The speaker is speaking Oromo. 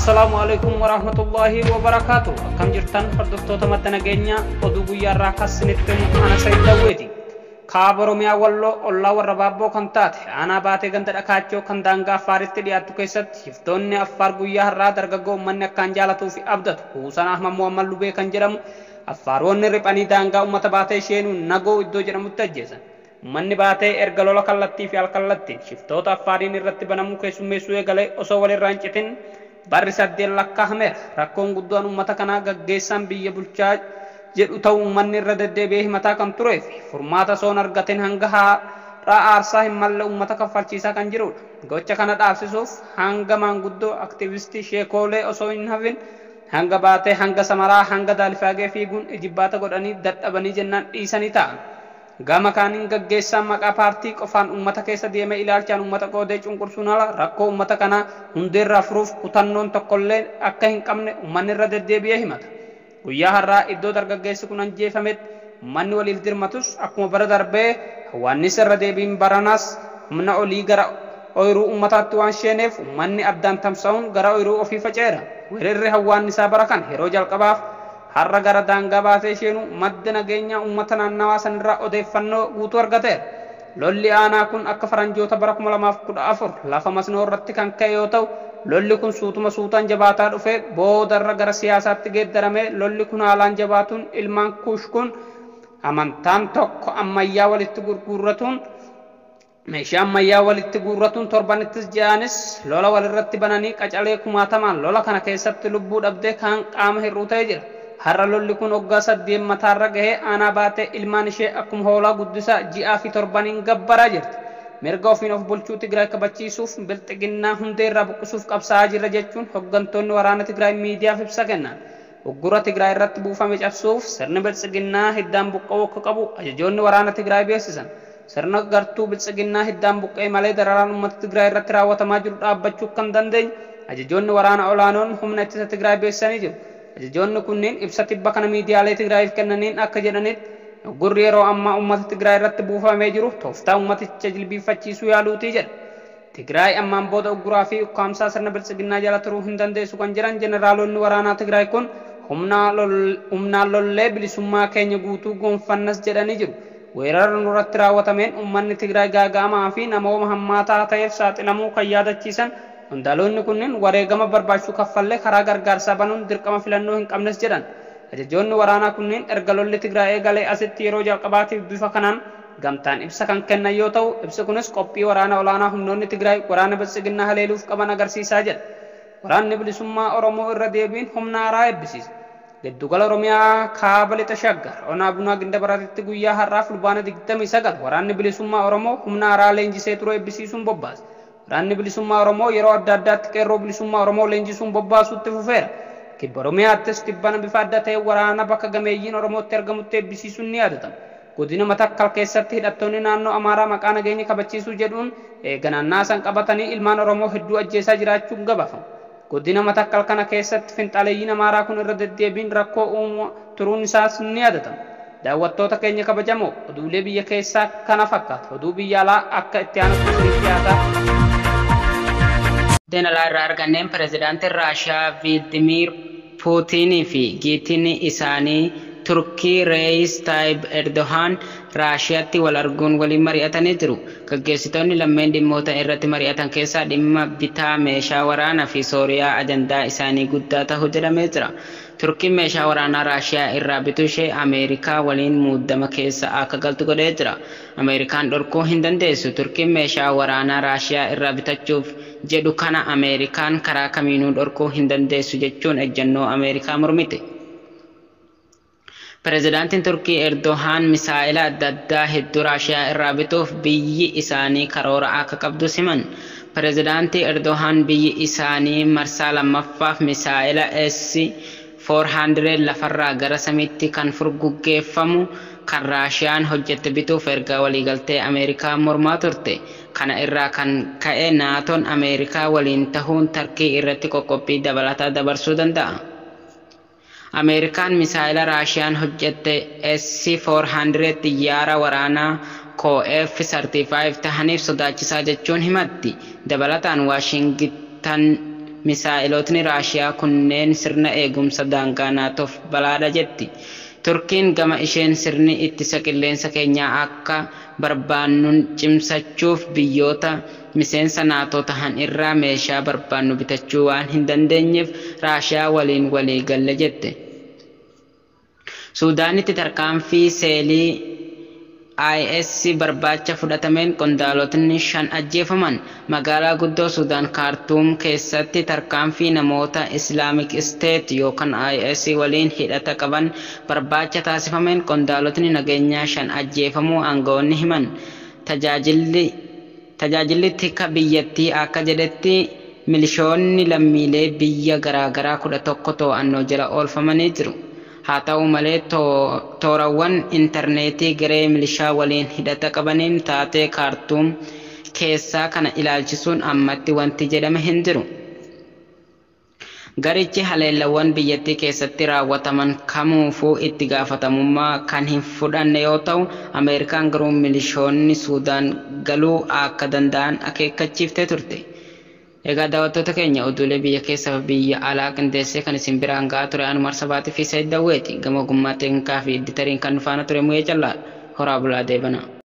Assalaamu alaikum warahmatullaahi wabarakaatu. Akkam jirtan hordoftoota madda nageenyaa? Oduu guyyaa irraa kassinitti ana Sayid Dawweeti. Kaaba Oromiyaa Walloo ollaa warra Baabboo kan taate aanaa baatee ganda Dhakaachoo kan daangaa Affaaritti dhiyaattu keessatti shiftoonni Affaar guyyaa har'aa dargaggoo uummanni akkaan jaalatuu fi abdatu Huusan Ahmad Muhammad Lubee kan jedhamu Affaaronni riphanii daangaa uummata baatee isheenuu Nagoo iddoo jedhamutti ajjeesan. Uummanni baatee erga lola kallattii fi alkallattiin shiftoota Affaariin irratti banamuu keessummeessuu eegalee osoo walirraa hin citin barri 8 lakkaa'ameera. Rakkoon guddaan uummata kanaa gaggeessaan biyya bulchaa jedhu ta'uu uummanni irra deddeebi'ee himataa kan turee fi furmaata osoo hin argatin hanga har'aa aarsaa hin malle uummata kaffalchiisaa kan jirudha. Gocha kana dhaabsisuuf hanga maanguddoo aktiivistii sheekoolee osoo hin hafin hanga baatee hanga samaraa hanga daalifaagee fiiguun ijibbaata godhanii dadhabanii jennaan dhiisanii ta'an. Gama kaaniin gaggeessaan maqaa paartii qofaan uummata keessa deemee ilaalchaan uummata qoodee cunqursuun ala rakkoo uummata kanaa hundeerraa furuuf kutannoon tokkollee akka hin qabne uummanni irra deddeebi'ee himata. Guyyaa har'aa iddoo dargaggeessi kun ajjeefametti uummanni waliif dirmatus akkuma bara darbee hawaannis irra deebiin baranaas humna olii gara ooyiruu uummataatti waan sheeneef uummanni addaan tamsa'uun gara ooyiruu ofii faca'eera. Weerarri hawaannisaa bara kan yeroo jalqabaaf har'a gara daangaa baatee isheenuu madda nageenyaa uummata naannawaa sanirraa odeeffannoo guutuu argateera. Lolli aanaa kun akka faranjoota bara 2014 lafa masnoo irratti kan ka'e yoo ta'u, lolli kun suutuma suutaan jabaataa dhufee boodarra gara siyaasaatti geeddarame. Lolli kun haalaan jabaatuun ilmaan kuush kun amantaan tokko ammayyaa walitti gurgurratuun meeshaa ammayyaa walitti guurratuun torbanittis ji'aanis lola walirratti bananii qacalee kumaatamaan lola kana keessatti lubbuu dhabdee kan qaama hir'uu ta'ee jira. Har'a lolli kun waggaa 8 mataarra gahee aanaa baatee ilmaan ishee akkuma hoolaa guddisaa ji'aa fi torbaniin gabbaraa jirti. Mirga ofiin of bulchuu Tigraay kabachiisuuf bilxiginnaa hundeerraa buqqisuuf qabsaa'aa jirra jechuun hooggantoonni waraana Tigraay miidiyaaf ibsa kennan. Uggura Tigraay irratti buufame cabsuuf sirni bilxiginnaa hiddaan buqqa'uu akka qabu ajajoonni waraana Tigraay beeksisan. Sirna gartuu bilxiginnaa hiddaan buqqa'e malee dararaan uummata Tigraay irratti raawwatamaa jiru dhaabbachuu kan dandeenye ajajoonni waraana olaanoon humna ittisa Tigraay beeksisanii jiru. Ajajoonni kunneen ibsa tibba kana miidiyaalee Tigraayiif kennaniin akka jedhanitti uggurri yeroo ammaa uummata Tigraay irratti buufamee jiru tooftaa uummaticha jilbiinfachiisuu yaaluutii jedha. Tigraay ammaan booda ugguraa fi ukkaamsaa sirna bilxiginnaa jala turuu hin dandeessu kan jedhan jeneraalonni waraanaa Tigraay kun humnaan lollee bilisummaa keenya guutuu gonfannas jedhanii jiru. Weerara nurratti raawwatameen uummanni Tigraay gaaga'amaa fi namooma hammaataa ta'eef saaxilamuu kan yaadachiisan qondaalonni kunneen wareegama barbaachisuu kaffallee karaa gargaarsaa banuun dirqama filannoo hin qabnes jedhan. Ajajoonni waraanaa kunneen erga lolli Tigraay eegalee asitti yeroo jalqabaatiif bifa kanaan gamtaan ibsa kan kennan yoo ta'u, ibsi kunis qophii waraana olaanaa humnoonni Tigraay waraana bilxiginnaa haleeluuf qaban agarsiisaa jedha. Waraanni bilisummaa Oromoo irra deebiin humna haaraa eebbisiisa. Giddugala Oromiyaa kaaba lixa Shaggar onaa Bunaa Gindabaraatitti guyyaa har'aa fulbaana 29 waraanni bilisummaa Oromoo humna haaraa leenjisee ture eebbisiisuun bobbaase. Waraanni bilisummaa Oromoo yeroo adda addaatti qeerroo bilisummaa Oromoo leenjisuun bobbaasuutti fufeera. Kibba Oromiyaattis tibbana bifa adda ta'e waraana bakka gameeyyiin Oromootti argamutti eebbisiisuun ni yaadatama. Godina Matakkal keessatti hidhattoonni naannoo Amaaraa maqaa nageenya kabachiisuu jedhuun eeganaannaa san qabatanii ilmaan Oromoo hedduu ajjeesaa jiraachuun gabaafama. Godina Matakkal kana keessatti finxaaleeyyiin Amaaraa kun irra deddeebiin rakkoo uumuu turuun isaas ni yaadatama. Daawwattoota keenya kabajamoo, oduulee biyya keessaa kana fakkaata. Oduu biyya alaa akka itti aanutti isiniif dhiyaata. Guddina alaa irraa arganneen pirezidaantiin Raashiyaa Viildimiir Puutinii fi giitiin isaanii Turkii Reeyis Taayib Erdohaan Raashiyaatti wal arguun waliin mari'atanii jiru. Gaggeessitoonni lammeen dhimmoota irratti mari'atan keessaa dhimma bitaa meeshaa waraanaa fi Sooriyaa ajandaa isaanii guddaa ta'uu jedhamee jira. Turkiin meeshaa waraanaa Raashiyaa irraa bituu ishee Ameerikaa waliin muddama keessa akka galtu godhee jira. Ameerikaan dhorkuu hin dandeessu. Turkiin meeshaa waraanaa Raashiyaa irraa bitachuuf jedhu kana Ameerikaan karaa kamiinuu dhorkuu hin dandeessu jechuun ejjennoo Ameerikaa mormite. Pirezidaantiin Turkii Erdohaan misaa'ila adda addaa hedduu Raashiyaa irraa bituuf biyyi isaanii karoora akka qabdu siman. Pirezidaantii Erdohaan biyyi isaanii marsaa lammaffaaf misaa'ila S-400 lafarraa gara samiitti kan furguggeeffamu kan Raashiyaan hojjette bituuf erga waliigaltee Ameerikaa mormaa turte. Kana irraa kan ka'e Naatoon Ameerikaa waliin tahuun Turkii irratti qoqqobbii dabalataa dabarsuu danda'a. Ameerikaan misaa'ila Raashiyaan hojjette S-400 xiyyaara waraanaa KF-35 tahaniif sodaachisaa jechuun himatti. Dabalataan Waashingitan Misaa'ilotni Raashiyaa kunneen sirna eegumsa daangaa Naatoof balaadha jetti. Turkiin gama isheen sirni ittisa qilleensa keenyaa akka barbaannuun cimsachuuf biyyoota miseensa Naatoo tahan irraa meeshaa barbaannu bitachuu waan hin dandeenyeef Raashiyaa waliin walii galle jette. Suudaanitti tarkaanfii seelii IS barbaacha fudhatameen qondaalotni 5 ajjeefaman. Magaalaa guddoo Suudaan Kaartuum keessatti tarkaanfii namoota Islaamik Isteet yookaan IS waliin hidhata qaban barbaacha taasifameen qondaalotni nageenyaa 5 ajjeefamuu aangawoonni himan. Tajaajilli tika biyyattii akka jedhetti milishoonni lammiilee biyya garaagaraa 11 to'annoo jala oolfamanii jiru. Haa ta'u malee toorawwan intarneetii garee milishaa waliin hidhata qabaniin taatee Kaartuum keessaa kana ilaalchisuun ammatti wanti jedhame hin jiru. Garichi haleellawwan biyyattii keessatti raawwataman kamuufuu itti gaafatamummaa kan hin fudhanne yoo ta'u, Ameerikaan garuu milishoonni Suudaan galuu akka danda'an akeekkachiiftee turte. Egaa daawwattoota keenya oduulee biyya keessaa fi biyya alaa qindeessee kan isin biraan ga'aa ture Anumar Sabaatii fi Saayid Dawweeti. Gama ogummaa teeknikaa fi editariin kan nu faana ture Mu'ee Callaa. Horaa bulaa deebanaa.